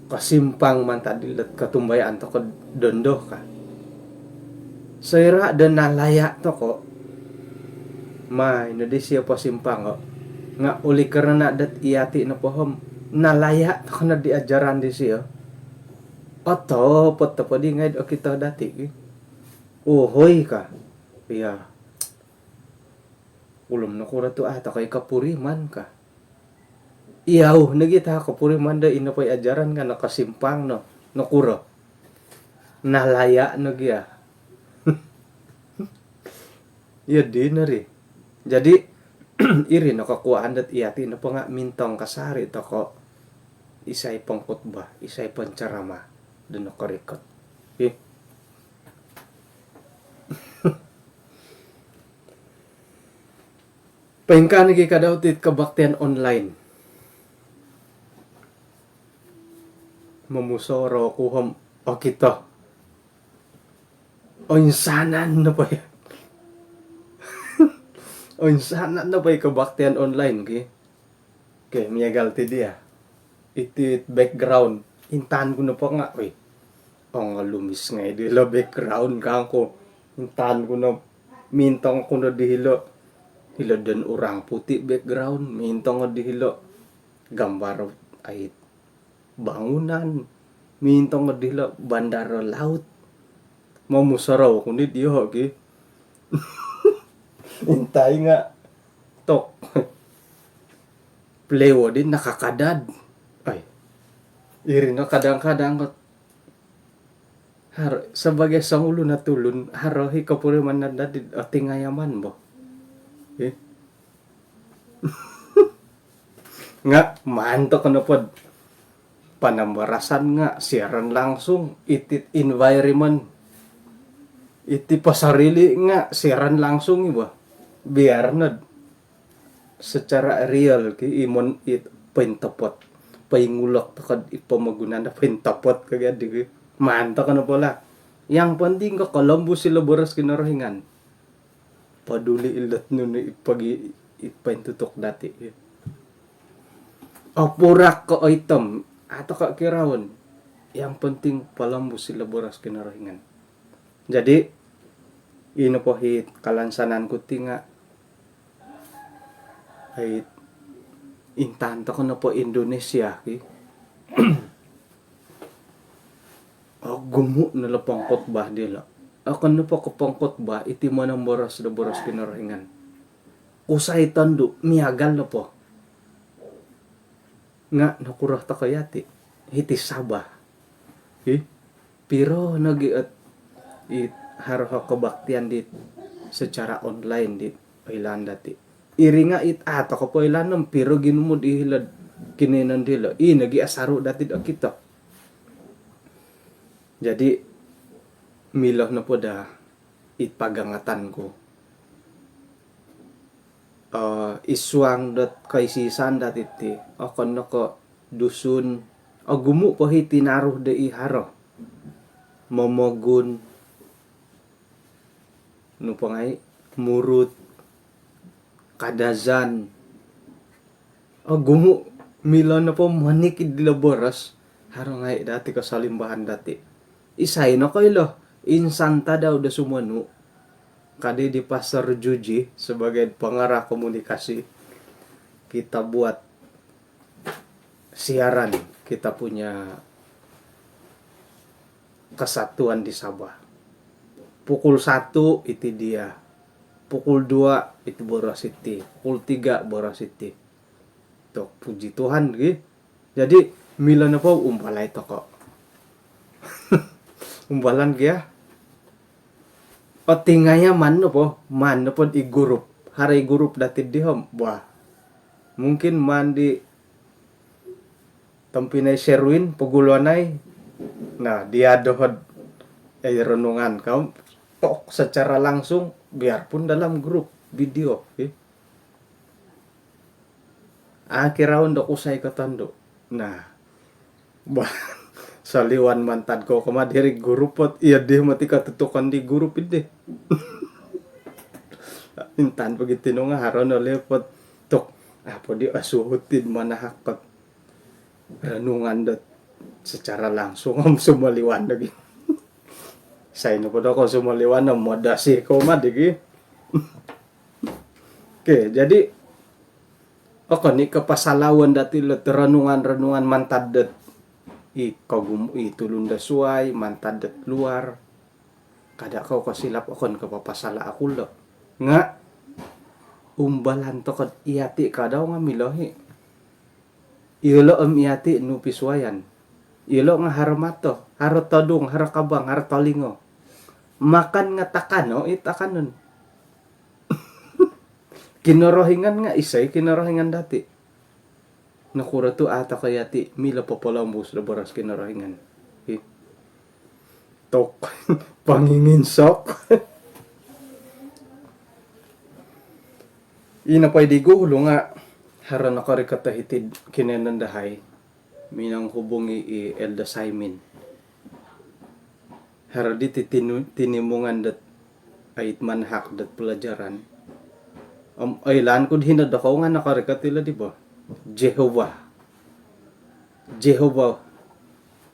kosimpang mantad ilot kotumbayaan toko' dondo ka. Soira' do nalaya' toko', mai noddi siyo posimpango'. Nga' oleh kerana dot iyati' nopo om nalaya' toko' noddi ajaran disiyo, otopot-topot i ngai'd okito dati' ki. Ohoi ka. Iya. Ulum nokuro tu' a' toko' i kopuriman ka. Iyau nogi ta kopuriman do ino po i ajaran ka, nokosimpang no. Nokuro? Nalaya' nogi a. Iyo dino ri. Jadi, iri no kokuwaan dot iyati' nopo nga' mintong kasari toko' isai pongkotbah, isai penceramah do nokorikot. Ih. Poingkaa nogi ka dau ti kebaktian online. Momusorou ku om okito. Oinsanan nopo i. Oinsanan nopo i kebaktian online ki. Okey, miagal ti dia. Iti background. Intaan ku nopo nga', wih, ongolumis ngai' dilo background kangku. Intaan ku no, mintong ku no di hilo. Hilo don orang putih background, mintong di hilo. gambar ai bangunan, mintong dilo bandar laut. Momusorou ku ni diho ki. Intai nga tok. Pelewo di nakakadad. Ai. Iri no kadang-kadang ko har sebagai songulun o tulun, haro hi kopurimanan dati o tingayaman bo. Eh. Nga maan toko nopo panambarasan nga siaran langsung, iti environment, iti pasarili nga siaran langsung i bo. Biar no secara real ki imon it pointopot. Poingulok toko i pomogunan do pointopot kagi adi ki. Maan toko nopo lah. Yang penting ko kolombus ilo boros Kinorohingan. Paduli ilot nunu i pagi i pointutuk dati. Opurak ko oitom atau ko kiraun. Yang penting polombus ilo boros Kinorohingan. Jadi ino po hi kalansanan ku ti nga ai intan toko nopo Indonesia ki. Ogumu no lo pongkhotbah dilo. Okon nopo ko pongkhotbah iti monomboros do boros Kinorohingan. Kusai tondu miagal nopo. Nga nokuro toko yati hiti Sabah. Hi piro nogi ot it haro ho kebaktian di secara online di oilaan dati. Iri nga it ato ko po oilaan om piro ginumud i hilo'd kinoiyonon dilo. I nogi asaru dati do kito. Jadi milo nopo da it pagangatan ku. Eh, isuang dot koisisan dati ti okon no ko Dusun, ogumu po hi tinaru do i haro. Momogun, nu po ngai, Murut, Kadazan. Ogumu milo nopo monikid dilo boros, haro ngai dati ko solimbahan dati. Isai no koilo, insan tadau do sumonu, kadi di Pastor Juji sebagai pengarah komunikasi, kita buat siaran kita punya kesatuan di Sabah. Pukul satu iti dia. Pukul dua iti boros iti. Pukul tiga boros iti. Tok, puji Tuhan gi. Jadi milo nopo umbalai toko. Umbalan gia. Otingayaman nopo, maan nopo i grup. Haro i grup dati di hom. Wah. Mungkin maan di tompinai Sherwin poguluanai. Nah, dia dohod ai renungan kau tok secara langsung biarpun dalam grup video, eh. Akiraun do kusai ko tondu. Nah, bah, soliwan mantad ko koma diri grup pot, iya di mati katutukan di grup ini. Intan pagi tinunga haro no lepot tok. Apa di asuhutin manahak kot renungan dot secara langsung om sumoliwan lagi. Sai no podo ko sumoliwan om modasi ko madi gi. Oke, jadi okon i ko pasalaon dati lot renungan-renungan mantad dot i kogum i tulun do suai mantad dot luar. Kada kau kosilap okon ko papasala aku lo. Nga umbalan tokod iyati kadau nga milo hi. Iyolo om iyati nu pisuayan. Iyolo nga haro mato, haro todung, haro kabang, haro tolingo. Makan nga takano it akanon. Kinorohingan nga isai Kinorohingan dati. Nokuro tu ato ko yati milo popolombus do boros Kinorohingan. Hi. Tok. Panginginsok. Ino po i di gulu nga haro nokorikot do hiti kinoiyonon dahai. Minonghubungi i Elder Simon. Haro di ti tinu- tinimungan dot ait manahak dot pelajaran. Om oilaan ku di hino do kau nga nokorikot ilo di bo. Jehovah. Jehovah.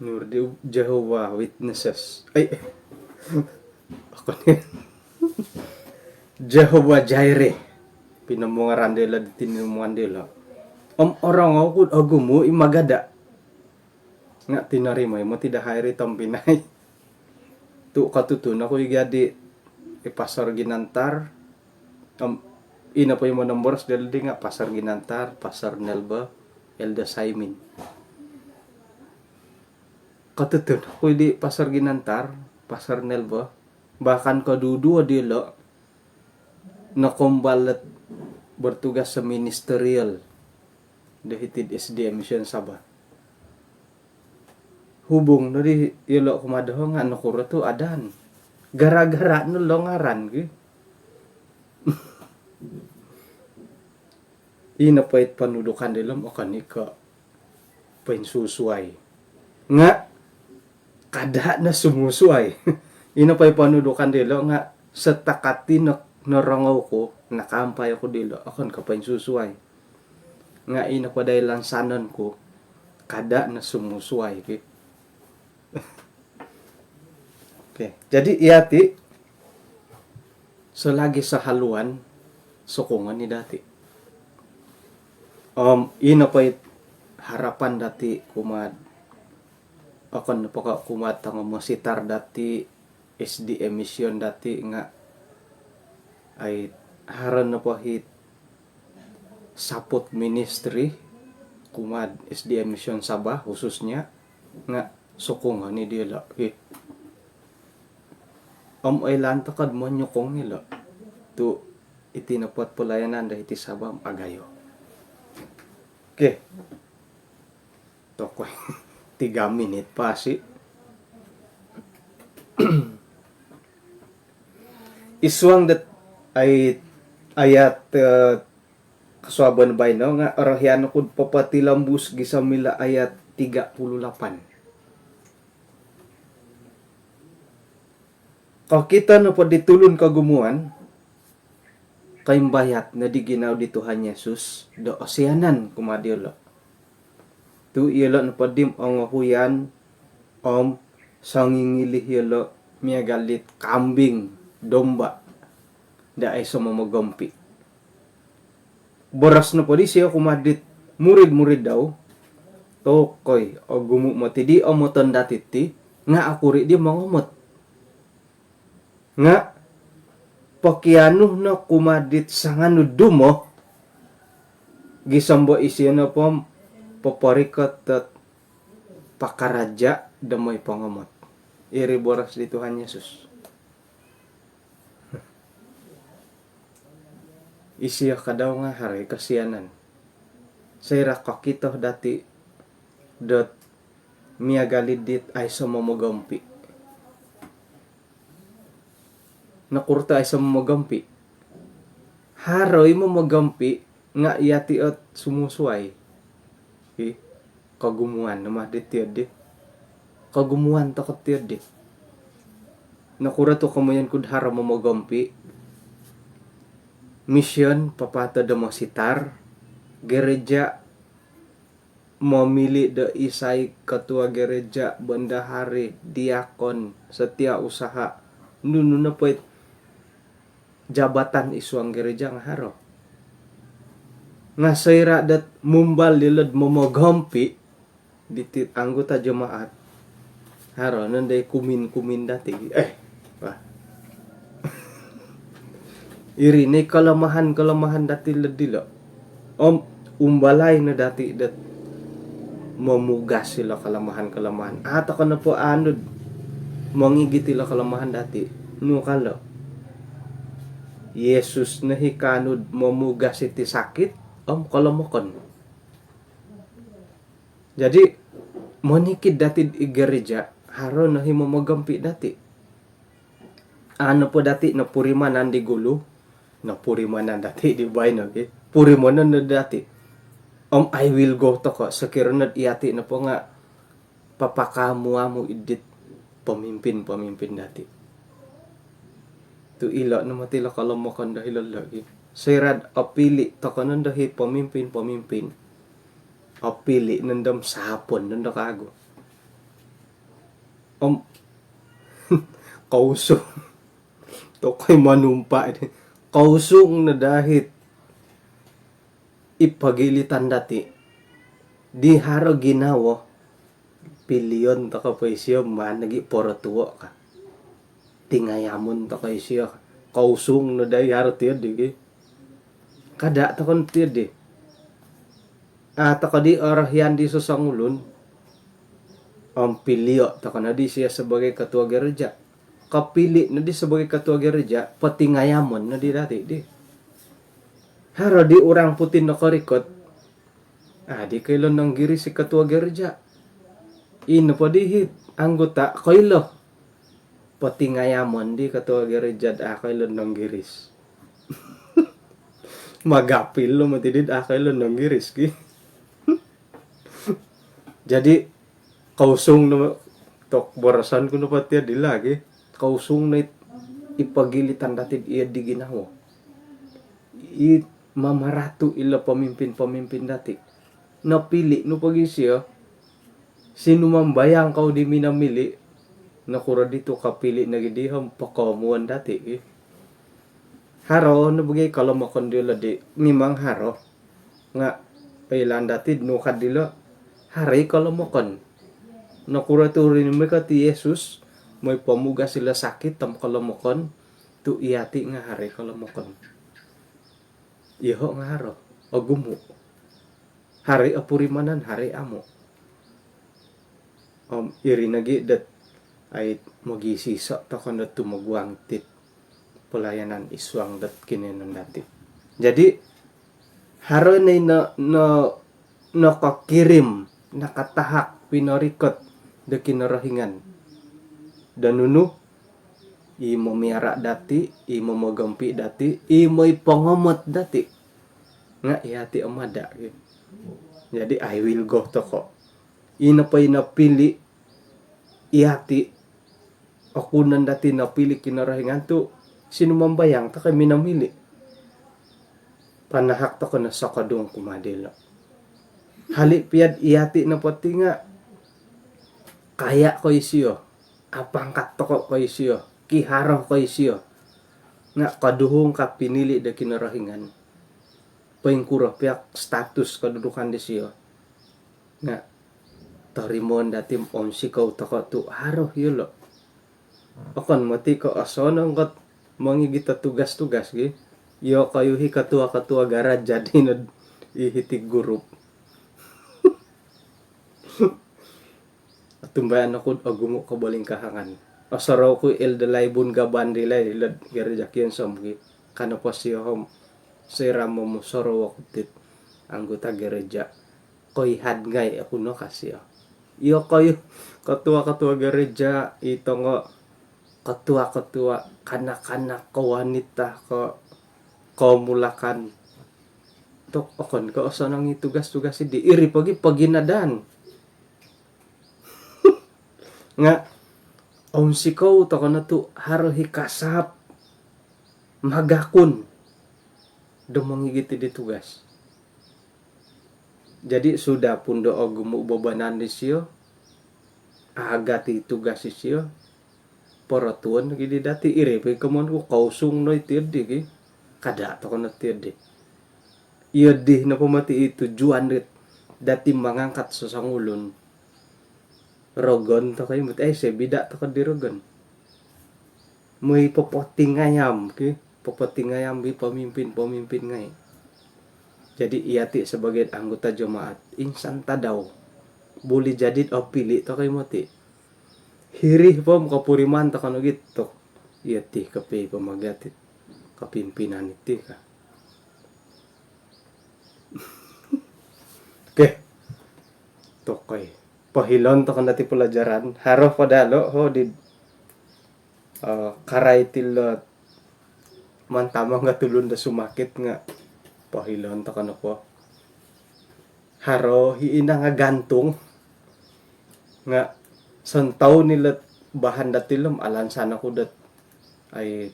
Nur di Jehovah Witnesses. Ai. Okon i. Jehovah Jireh. Pinomungaran dilo di tinimungan dilo. Om orongou ku ogumu i magada. Nga tinorimo i moti dahai ri tompinai. Tu kotutun oku i gadi i Pastor Ginantar. Om ino po i monomboros dilo di nga Pastor Ginantar, Pastor Nelba, Elder Simon. Kotutun oku i di Pastor Ginantar, Pastor Nelba. Bahkan koduduo dilo nokombal dot bertugas seministerial do hiti'd S D A Mission Sabah. Hubung no di yolo kumaa doho nga nokuro tu adan. Gara-gara no lo ngaran ki. Ino po it ponudukan dilo om okon i ko poinsusuai. Nga kada no sumusuai. Ino po i ponudukan dilo nga setakat i no norongou ku, nakaampai oku dilo, okon ko poinsusuai. Nga ino po dai lansanon ku, kada no sumusuai ki. Okey, jadi iti selagi sehaluan sokongon i dati. Om ino po it harapan dati kumaa, okon nopo ko kumaa tongo mositar dati, S D A Mission dati nga ai haro nopo hit support ministry kumaa S D A Mission Sabah khususnya nga sokongon i dilo ki. Om oilaan tokou do monyokong ilo tu iti nopo it pelayanan do hiti Sabah om agayo. Okey. Tokou tiga minit pasi. Id suang dot ai ayat, eh, kosuabon baino nga orohian oku do popotilombus gisom ilo ayat tiga puluh lapan. Kokito nopo di tulun kogumuan, koimbayat no di ginawo di Tuhan Yesus do osianan kumaa diolo. Tu iyolo nopo di om ongohuyan om songingilih iyolo miagal dit kambing domba do aiso momogompi. Boros nopo disio kumaa dit murid-murid dau, "Tokoi, ogumu moti di omoton dati ti, nga okuri di mongomot?" Nga pokianu no kumaa dit sanganu dumo, gisom do isio nopo om poporikot dot pakaraja do moi pongomot. Iri boros di Tuhan Yesus. Isio ka dau nga haro i kosianan. Soira kokito dati dot miagal i dit aiso momogompi. Nokuro tu aiso momogompi? Haro i momogompi nga yati ot sumusuai. Hi, kogumuan no ma di tiodi. Kogumuan tokou tiodi. Nokuro tu komoyon ku do haro momogompi? Mission papatod do mositar, gereja momili do isai ketua gereja, bendahari, diakon, setiausaha, nunu nopo it jabatan id suang gereja nga haro. Nga soira dot mumbal dilo do momogompi diti anggota jemaat, haro no ndo i kumin-kumin dati. Eh, wah. Iri no i kelemahan-kelemahan dati lo dilo. Om umbalai no dati dot momugas ilo kelemahan-kelemahan. Atau kena po anu do mongigit ilo kelemahan dati. Nu ka lo? Yesus no i kaanu do momugas iti sakit om kolomokon. Jadi, monikid dati id gereja, haro no i momogompi dati. Anu po dati nopurimanan di gulu, nopurimanan dati di baino ki. Purimanon no dati. Om I will go tokou, sokiro no do yati nopo nga papakaamu-amu id dit pemimpin-pemimpin dati. Tu ilo no moti lo kolomokon do hilo lo ki. Soira do opili tokou nondo i pemimpin-pemimpin, opili nondo om sapon nondo kagu. Om kousung. Tokou i manumpa di. Kousung no dahit i pogilitan dati' di haro ginawo, pilion toko' po isio maan nogi' porotuo' ka. Tingayamon toko' isio ka. Kousung no dai haro tiyo di gi. Kada' toko' no tiyo di. A' toko' di orohian di sosongulun om pilio' toko' no di isio sebagai ketua gereja. Kopili' no di sebagai ketua gereja, potingayamon no di dati' di. Haro di orang putih nokorikot, a' di koilo Nonggiris i ketua gereja. Ino po di hi anggota koilo. Potingayamon di ketua gereja a' koilo Nonggiris. Magapil lo moti di a' koilo Nonggiris ki. Jadi kousung no tok boroson ku nopo tiyo di lagi. Kousung no i pogilitan dati' iyo di ginawo. I mamaratu' ilo pemimpin-pemimpin dati'. Nopili' nu pogi' isio. Sinumambayang kou di minomili'. Nokuro ditu' kopili' nogi' di om pokoomuon dati' ki. Haro no bogi' kolomokon dilo di, mimang haro. Nga' oilaan dati' nu kad dilo, haro i kolomokon. Nokuro tu' rinumikot i Yesus moi pomugas ilo sakit om kolomokon, tu' iyati' nga' haro i kolomokon. Iyoho' nga' haro, ogumu'. Haro i opurimanan, haro i amu'. Om iri nogi' dot ai mogisiso' toko' no tumoguang tit pelayanan id suang dot kinoiyonon dati'. Jadi haro no i no, no, nokokirim, nakatahak, pinorikot do Kinorohingan. Do nunu? I momiara' dati', i momogompi' dati', i moi pongomot dati'. Nga' iyati' om ada' gi. Jadi I will go toko'. Ino po i nopili' iyati', okunon dati' nopili' Kinorohingan tu' sinumambayang toko' minomili'. Panahak toko' no sokodung kumaa dilo. Hali' piya'd iyati' nopo ti nga' kaya' ko isio, apangkat toko' ko isio, kiharo ko isio. Nga' koduhung ka pinili' do Kinorohingan. Poingkuro pia status kedudukan disio. Nga' torimoon dati' om onsikou toko' tu' haro iyolo'. Okon moti' ko' osonong kot mongigit do tugas-tugas gi. Iyokoyu hi ketua-ketua gereja di nod i hiti grup. Otumbayaan oku'd ogumu' kobolingkahangan. Osorou ku i Elder Laibun Gaban di lai, ilo'd gereja Kiyonsom gi. Ka nopo sio om soira' momusorou oku tit anggota gereja, koihad ngai' oku no ka sio. Iyokoyu ketua-ketua gereja, i tongo ketua-ketua kanak-kanak, ko wanita, ko komulakan. Tok okon ko' osonong i tugas-tugas iddi. Iri pogi' poginadan. Nga' onsikou toko' no tu' haro hi kasap magakun do mongigit iddi tugas. Jadi sudah pun do ogumu' bobonan disio, agat i tugas disio, porotuon nogi' di dati'. Iri po i komoyon ku, kousung no i tiyo di gi. Kada' toko' no tiyo di. Iyo di nopo moti' i tujuan dit dati' mangangkat sosongulun. Rogon toko' i moti', aiso bida' toko' di rogon. Moi popotingayam ki, popotingayam di pemimpin-pemimpin ngai'. Jadi iyati' sebagai anggota jemaat, insan tadau buli jadi'd opili' toko' i moti'. Hiri po om kopuriman toko' nogi' tu' iyo ti kopi pamagat it kepimpinan iti ka. Okey. Tokoi. Pohilon toko' no ti pelajaran. Haro po daa lo' ho di, eh, karai ti lo' mantamong ga tulun do sumakit nga' pohilon toko' nopo. Haro hi inang agantung nga' sontoun ilo' bahan dati' lo' om alansan oku dot ai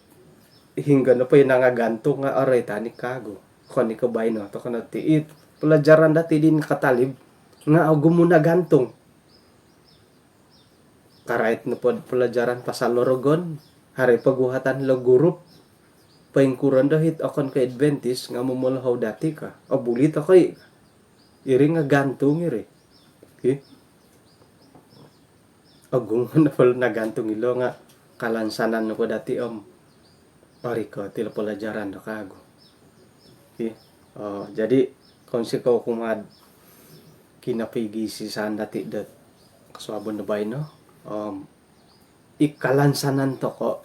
hinggo nopo inang agantung nga' oroitan i' kagu. Okon i' ko' baino toko' no ti i pelajaran dati' di nakatalib nga' ogumu' nagantung. Karait nopo'd pelajaran pasal lo rogon, haro i' poguhatan lo gurup. poingkuro ndo hit okon ko Adventist nga momolohou dati ka. O, buli tokoi ka. Iri nga gantung iri. Ki. Ogumu nopo nagantung ilo nga kalansanan nopo dati om orikot ilo pelajaran do kagu. Ki. O, jadi kounsikou kumaa'd kinopogisisaan dati dot kosuabon do baino. Om i kalansanan toko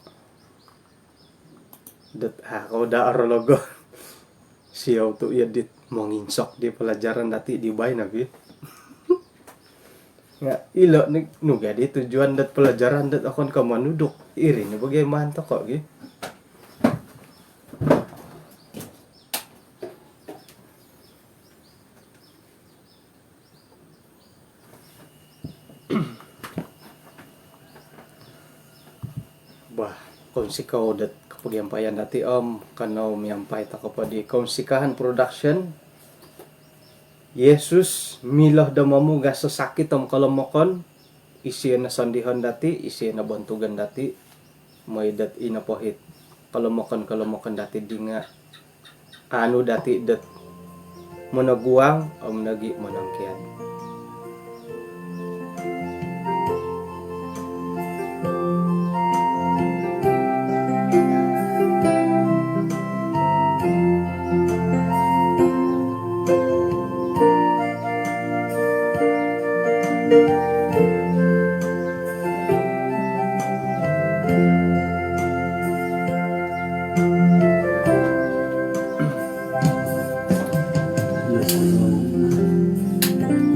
dot, ah, kau daa orologo. Siou tu iyo dit monginsok di pelajaran dati di baino ki. Nga ilo ni, nu gia di tujuan dot pelajaran dot okon ko monuduk. Iri ni bagi maan toko ki. Bah, kounsikou dot kopogiampaian dati om kanou miampai toko po di Kounsikahan Production. Yesus milo do momugas do sakit om kolomokon, isio no sondihon dati, isio no bontugon dati, moi dot ino po hit kolomokon-kolomokon dati di nga aanu dati dot monoguang om nogi monongkiad.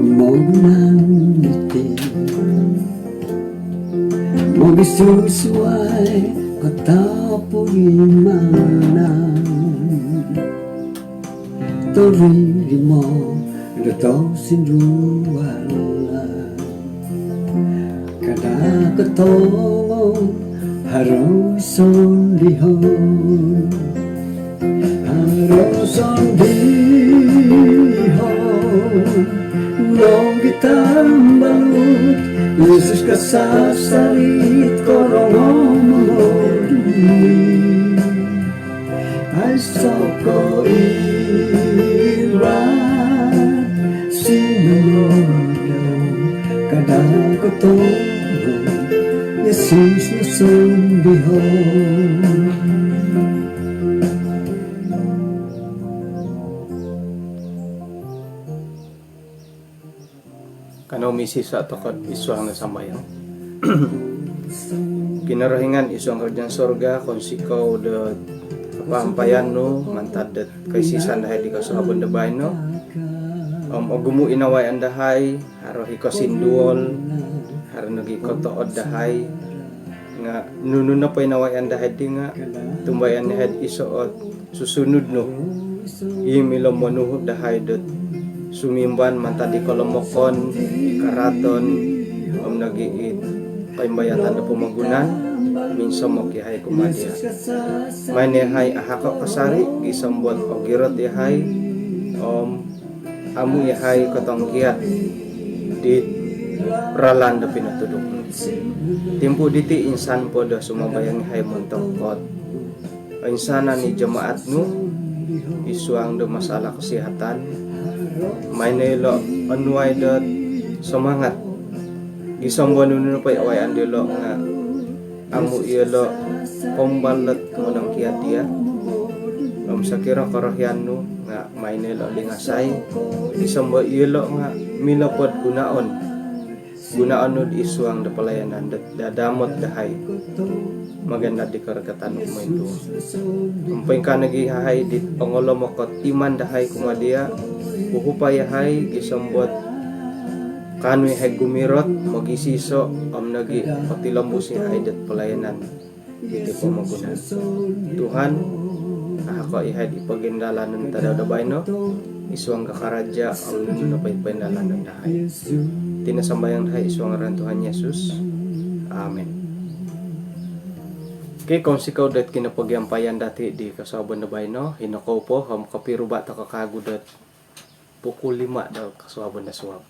Mogunan iti mogisusuai katapulimanan. Torimo do tosindualan. Kada kotongo haro sondihon. Haro sondihon. Nogi tambalut Yesus kasasalit korongou mongodui. Aiso koilaan sinorodo kada kotongo Yesus no sondihon. Kanou misisa' toko' id suang do sambayang. Kinorohingan id suang karajaan sorga, kounsikou do kapaampayan nu mantad do koisisan dahai di kosuabon do baino. Om ogumu' i nawayaan dahai, haro i kosinduol, haro nogi' kotood dahai, nga' nunu nopo i nawayaan dahai di nga' tumbayaan dahai iso' ot susunud nu i milo monuhu' dahai dot sumimban mantad di kolomokon, i karaaton, om nogi' i koimbayatan do pomogunan, minsomok iyahai kumaa diya'. Maan iyahai ahako' kasari', gisom dot ogirot iyahai, om amu' iyahai kotongkiad di ralan do pinotuduk nu. Timpu diti insan po do sumambayang iyahai montok dot oinsanan i jemaat nu id suang do masalah kesihatan, maan iyolo' onuai dot semangat. Gisom do nunu nopo i awayaan diyolo' nga' amu' iyolo' kombal dot monongkiad diya'. Om sokiro korohian nu nga' maan iyolo' lingasai, gisom do iyolo' nga' milo pod gunaon. Gunaon nu id suang do pelayanan dot dadamot dahai magandad di korokotan nu kumoinduo. Om poingkaa nogi' iyahai dit ongolomok ot iman dahai kumaa diya', uhupai iyahai gisom dot kaanu iyahai gumirot, mogisiso', om nogi' potilombus iyahai dot pelayanan iti pomogunan. Tuhan, ahako' iyahai di pogindalanon tadau do baino, id suang kakaraja' om nunu nopo i pogindalanon dahai. Iti no sambayang dahai id suang ngaran Tuhan Yesus. Amin. Okey, kounsikou dot kinopogiampayan dati' di kosuabon do baino, hino kou po, om kopiruba' toko' kagu dot pukul lima do kosuabon do suab.